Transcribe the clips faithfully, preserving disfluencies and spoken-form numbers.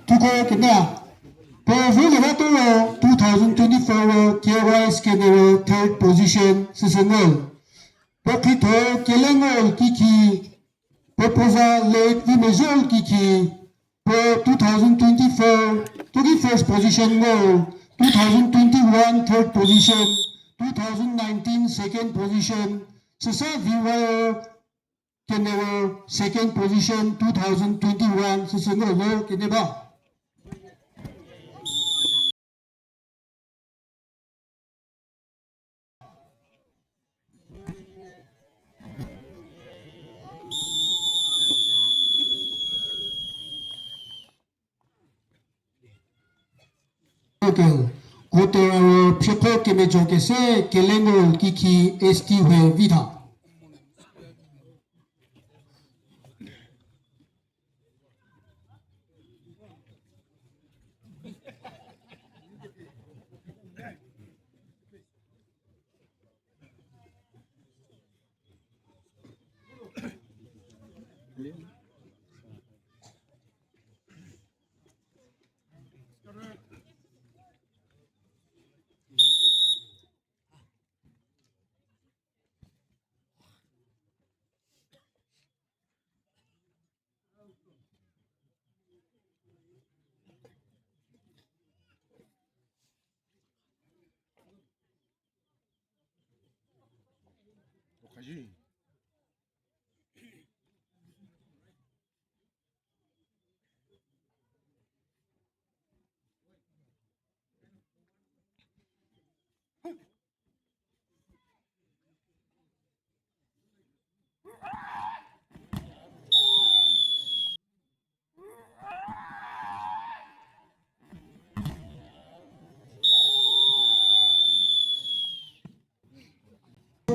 Tuko kena. Puo vü lie ba toro two thousand twenty-four K Y S K N R third position süsü ngo. Puo khitho Kelengol Kiki, puo puo za late Vimezhol Kiki, puo two thousand twenty-four, tuki first position ngo, two thousand twenty-one third position, two thousand nineteen second position, süsa V Y O K N R second position, two thousand twenty-one, süsü ngo lo kene ba. Local, Koteraro Phiekho Kemejo kese, Kelengol Kiki S T hue vi tha.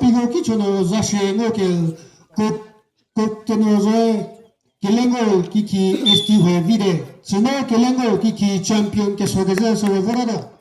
Piko kichono za shie ngo ke ko, ko keno zoe Kelengol Kiki S T hue vide. Süno Kelengol Kiki champion keso kezü süro vorado.